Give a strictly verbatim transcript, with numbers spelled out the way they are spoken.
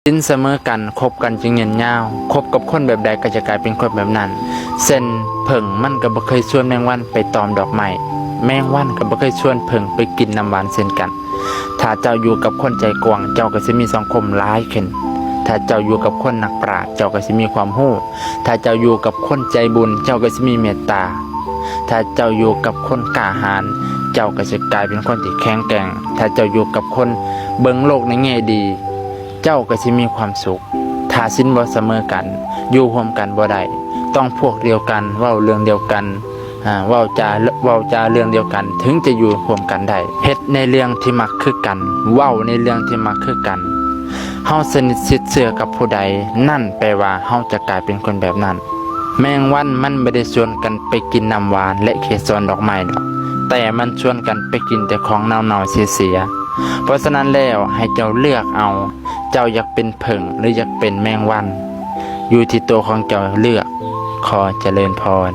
ศีลเสมอกัน คบกันจึงยืนยาว คบกับคนแบบใดก็จะกลายเป็นคนแบบนั้น เช่น ผึ้งมันก็บ่เคยชวนแมงวันไปตอมดอกไม้ แมงวันก็บ่เคยชวนผึ้งไปกินน้ำหวานเช่นกัน ถ้าเจ้าอยู่กับคนใจกว้าง เจ้าก็สิมีสังคมหลายขึ้น ถ้าเจ้าอยู่กับคนนักปราชญ์ เจ้าก็สิมีความรู้ ถ้าเจ้าอยู่กับคนใจบุญ เจ้าก็สิมีเมตตา ถ้าเจ้าอยู่กับคนกล้าหาญ เจ้าก็สิกลายเป็นคนที่แข็งแกร่ง ถ้าเจ้าอยู่กับคนเบิ่งโลกในแง่ดี เจ้าก็สิมีความสุข ถ้าศีลบ่เสมอกัน อยู่ร่วมกันบ่ได้ ต้องพวกเดียวกัน เว้าเรื่องเดียวกัน อ่า เว้าจา เว้าจาเรื่องเดียวกัน ถึงจะอยู่ร่วมกันได้ เฮ็ดในเรื่องที่มักคือกัน เว้าในเรื่องที่มักคือกัน เฮาสนิทชิดเชื่อกับผู้ใด นั่นแปลว่าเฮาจะกลายเป็นคนแบบนั้น แมงวันมันบ่ได้ชวนกันไปกินน้ำหวานและเกสรดอกไม้ดอก แต่มันชวนกันไปกินแต่ของเน่าๆเสียๆ เพราะฉะนั้นแล้วให้เจ้าเลือกเอา เจ้าอยากเป็นผึ้งหรืออยากเป็นแมงวัน อยู่ที่ตัวของเจ้าเลือก ขอเจริญพร